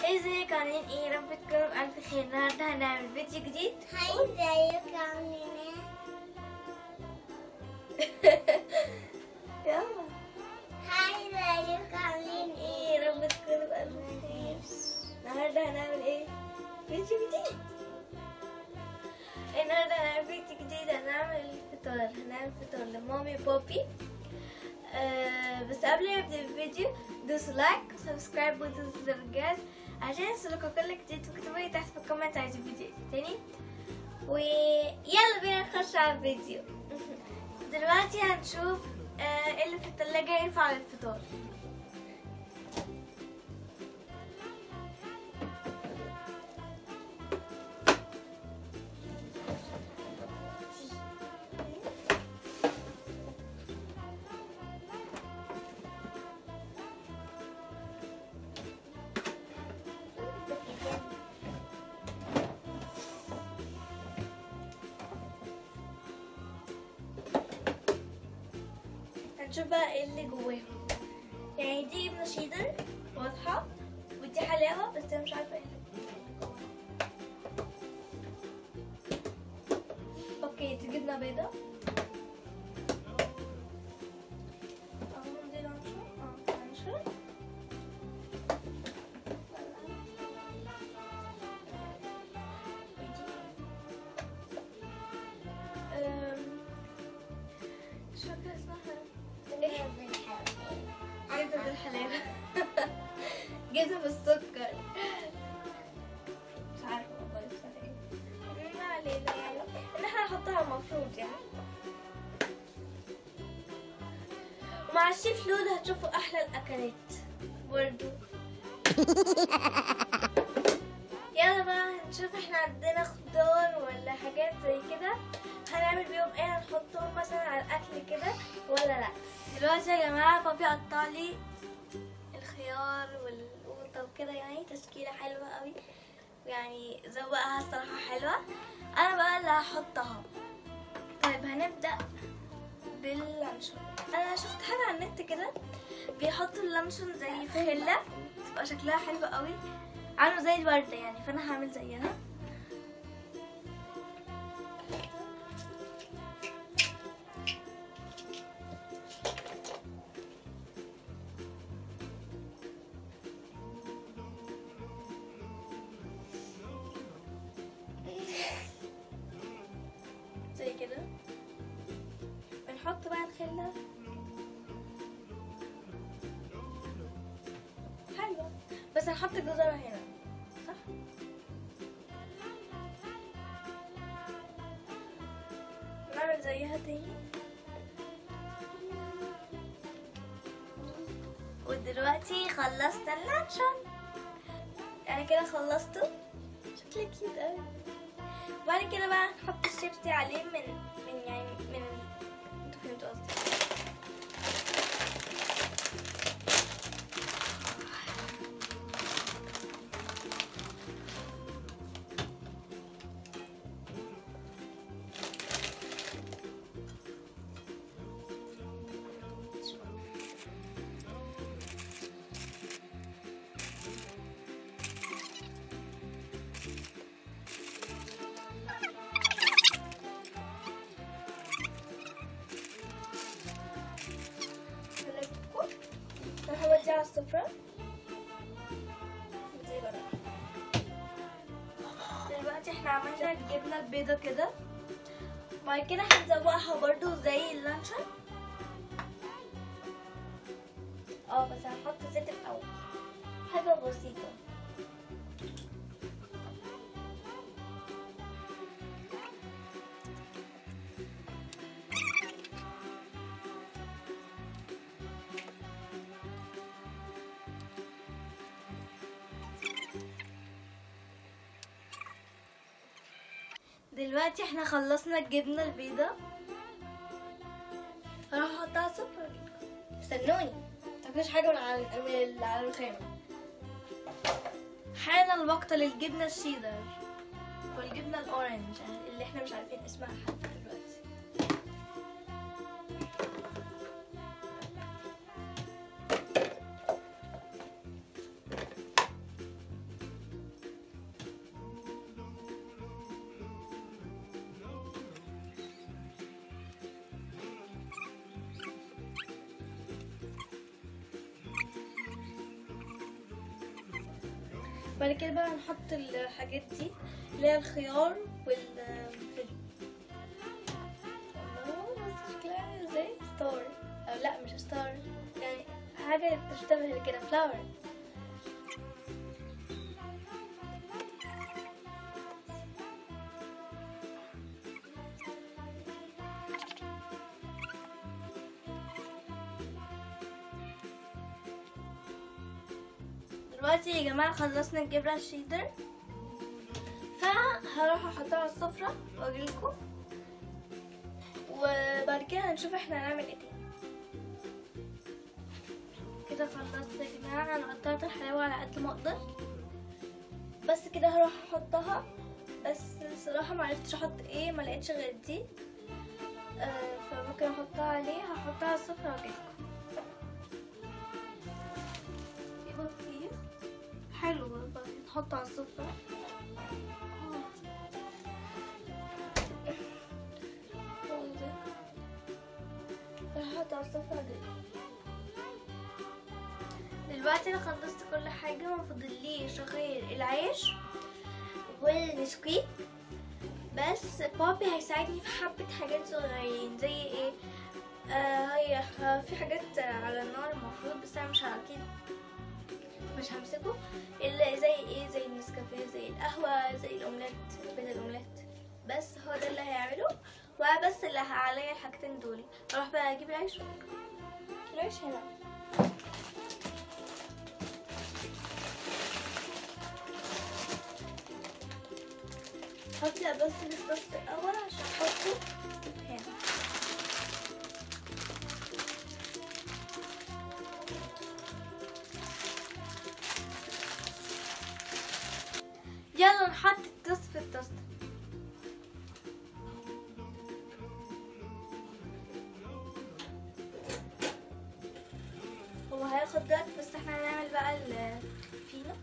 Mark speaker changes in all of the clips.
Speaker 1: ازيكم عاملين ايه؟ رب تكونوا بألف خير. النهارده هنعمل فيديو جديد.
Speaker 2: hi ازيكم عاملين ايه؟
Speaker 1: يلا
Speaker 2: hi ازيكم عاملين
Speaker 1: ايه؟ رب تكونوا بألف خير. النهارده هنعمل ايه؟ فيديو جديد. النهارده هنعمل فيديو جديد، هنعمل فطار، هنعمل فطار لمامي وبابي. بس قبل ما نبدا الفيديو دوسوا like و subscribe ودوسوا زر الجرس عشان يوصلكوا كل جديد، واكتبوا لي تحت في ال comment عايزين فيديو تاني. ويلا بينا نخش على الفيديو. دلوقتي هنشوف اللي في التلاجة ينفع للفطار. هنشوف بقى ايه اللي جواهم. يعني دي جبنه شيدر واضحة، ودي حلاوة بس انا مش عارفه ايه اللي جواها. okay دي جبنه بيضة. اظن دي لانشون. لانشون. مش فاكره اسمها. جبنة بالحلاوة. جبنة بالسكر. مش عارفة والله اسمها ايه. ما علينا، يعني ان احنا هنحطها المفروض يعني. ومع الشيف لود هتشوفوا احلى الاكلات برضو. يلا بقى هنشوف احنا عندنا خضار ولا حاجات زي كده، هنعمل بيهم ايه؟ هنحطهم مثلا على الاكل كده ولا لا؟ دلوقتي يا جماعة بابي قطع لي الخيار والقوطه وكده، يعني تشكيله حلوة قوي، يعني ذوقها الصراحة حلوة. انا بقى اللي هحطها. طيب هنبدا باللانشون. انا شفت حاجة على النت كده بيحطوا اللانشون زي في خله، تبقى شكلها حلو قوي، عامله زي الورده يعني، فانا هعمل زيها. زي كده بنحط بقى الخلة حلوة، بس هنحط الجزرة هنا صح؟ نعمل زيها تاني. ودلوقتي خلصت اللانشون، يعني كده خلصته، شكله cute قوي. وبعد كده بقى نحط الشيبسي عليه من يعني من انتوا فهمتوا قصدي. هوديها على السفرة دي بقى. دلوقتي احنا عملنا الجبنة البيضة كده، بعد كده هنزوقها برضو زي اللانشون. بس هنحط زيت الأول، حاجة بسيطة. دلوقتي احنا خلصنا الجبنة البيضة، هروح احطها على السفرة. استنوني متاكلوش حاجة من على الرخامة. حان الوقت للجبنة الشيدر والجبنة ال orange اللي احنا مش عارفين اسمها حتى دلوقتي. بعد كده بقى هنحط الحاجات دي اللي هي الخيار والفلفل. الله، بس شكلها زي star، او لا مش star، يعني حاجة تشتبه كده flower. دلوقتي يا جماعة خلصنا الجبنة الشيدر، فهروح احطها على السفرة واجيلكم، وبعد كده هنشوف احنا هنعمل ايه تاني. كده خلصت يا جماعة، انا قطعت الحلاوة على قد ما اقدر، بس كده هروح احطها. بس الصراحة ما عرفتش احط ايه، ما لقيتش غير دي، فممكن احطها عليه. هحطها على السفرة واجيلكم. في بطيخ حلو برضه نحطه على السفرة. هحطه على السفرة دي. دلوقتي انا خلصت كل حاجة، ما فاضليش غير العيش والنسكويك. بس بابي هيساعدني في حبة حاجات صغيرين. زي ايه؟ هي في حاجات على النار المفروض، بس انا مش اكيد مش همسكه. الا زي ايه؟ زي النسكافيه، زي القهوة، زي الاومليت، بيض الاومليت. بس هو ده اللي هيعمله، وبس اللي عليا الحاجتين دول. اروح بقى اجيب العيش. العيش هنا. هبدأ بس بالتوست الأول عشان أحطه هنا. يلا نحط التوست في التوست. هو هياخد وقت، بس احنا هنعمل بقى الفينو.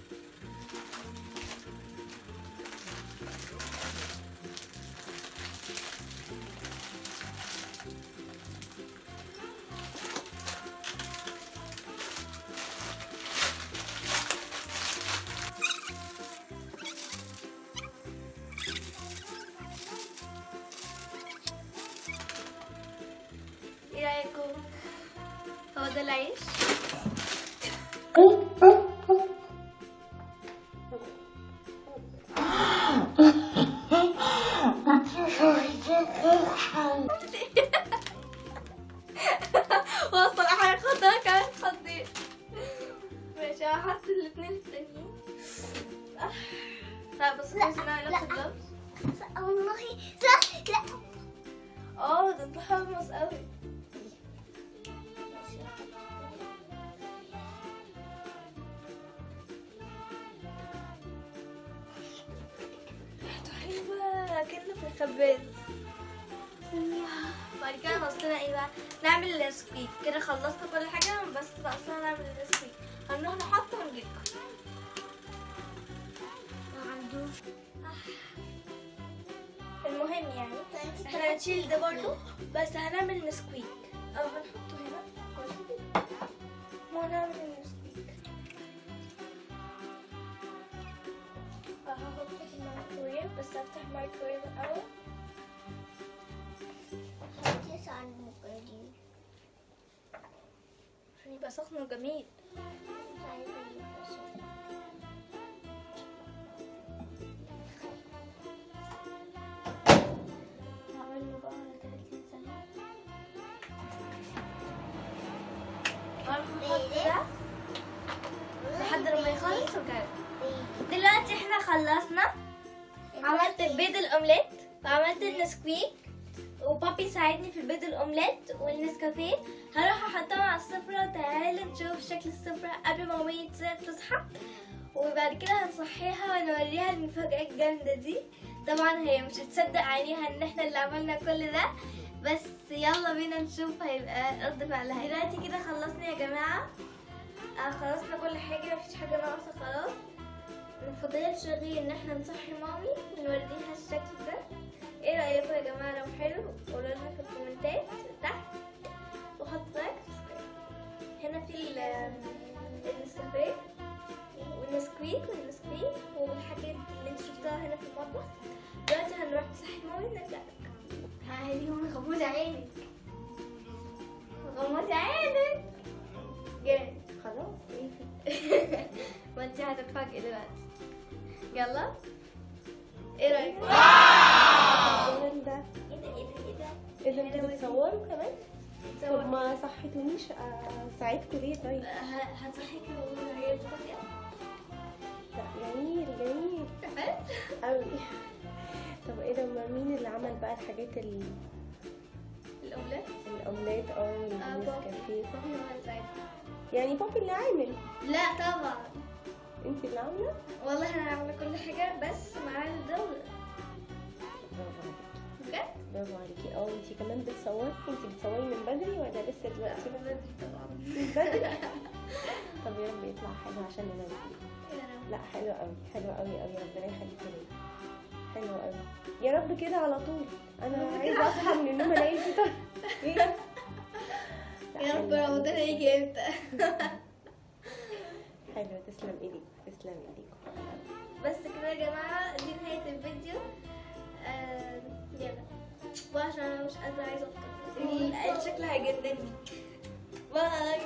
Speaker 1: ايه رايكم؟ هو ده العيش. هو الصراحة هياخدها كمان اتخضيت. ماشي هحط الاتنين التانيين. لا بس كويس ان انا لابسه جلوفز.
Speaker 2: والله لا لا.
Speaker 1: ده انت حمص قوي. ريحته حلوة كأنه في الخباز. بعد كده ناقصنا ايه بقى؟ نعمل النسكويك. كده خلصنا كل حاجة، بس ناقصنا نعمل النسكويك. هنروح نحطه ونجيلكم.
Speaker 2: ما عندوش.
Speaker 1: المهم يعني احنا هنشيل ده برضو، بس هنعمل نسكويك. هنحطه هنا ونعمل النسكويك. هحطه في الميكروويف، بس افتح الميكروويف الاول.
Speaker 2: حطيت على الميكروويف
Speaker 1: عشان يبقى سخن وجميل.
Speaker 2: مش عايزه يبقى سخن.
Speaker 1: هعمله بقى على 30 ثانية. هروح احط ده لحد لما يخلص وارجع. دلوقتي احنا خلصنا، عملت البيض الاومليت وعملت النسكويك، وبابي ساعدني في البيض الاومليت والنسكافيه. هروح احطهم على السفرة. تعالوا نشوف شكل السفرة قبل ما مامي تصحى، وبعد كده هنصحيها ونوريها المفاجأة الجامدة دي. طبعا هي مش هتصدق عينيها ان احنا اللي عملنا كل ده، بس يلا بينا نشوف هيبقى رد فعلها. دلوقتي كده خلصنا يا جماعة، خلصنا كل حاجة، مفيش حاجة ناقصة خلاص. مفضلش غير ان احنا نصحي مامي ونوريها الشكل ده. ايه رايكم يا جماعة؟ لو حلو قولوا لنا في الكومنتات تحت، وحطوا like و subscribe. هنا في النسكافيه والنسكويك والنسكويك لكم. دلوقتي هنروح نصحي مامي نرجع لك. تعالي غمضي عينك، غمضي عينك جامد.
Speaker 3: خلاص ايه؟
Speaker 1: ما انت هتتفاجئي دلوقتي. يلا ايه رايك؟
Speaker 3: ايه ده؟
Speaker 1: ايه ده؟ ايه ده؟ ايه ده؟
Speaker 3: ايه ده؟ انتوا بتصوروا كمان؟ طب ما صحيتونيش اساعدكم ليه طيب؟
Speaker 1: هتصحيكي والله، هي مفاجأة.
Speaker 3: لا جميل جميل
Speaker 1: حلو
Speaker 3: قوي. طب ايه ده، مين اللي عمل بقى الحاجات
Speaker 1: الاومليت؟
Speaker 3: الاومليت والنسكافيه.
Speaker 1: بابي هو اللي ساعدني.
Speaker 3: يعني بابي اللي عامل؟
Speaker 1: لا طبعا
Speaker 3: انت اللي عامله؟
Speaker 1: والله انا عامله كل حاجة بس مع الدولة.
Speaker 3: برافو عليكي
Speaker 1: بجد،
Speaker 3: برافو عليكي. انت كمان بتصوري؟ انت بتصوري من بدري ولا لسه دلوقتي؟
Speaker 1: من بدري طبعا،
Speaker 3: من بدري. طب يا رب يطلع حلو عشان ننزل.
Speaker 1: يا رب.
Speaker 3: لا حلو قوي، حلو قوي قوي، ربنا يخليكي ليا. حلو قوي يا رب كده على طول. انا عايزه اصحى من النوم الاقي الفطار.
Speaker 1: يا رب رمضان هيجي امتى؟
Speaker 3: حلو، تسلم ايديك، تسلم ايديك.
Speaker 1: بس كده يا جماعة، دي نهاية الفيديو. يلا وعشان انا مش قادرة، عايزه افطر، الشكل هيجنني. باي.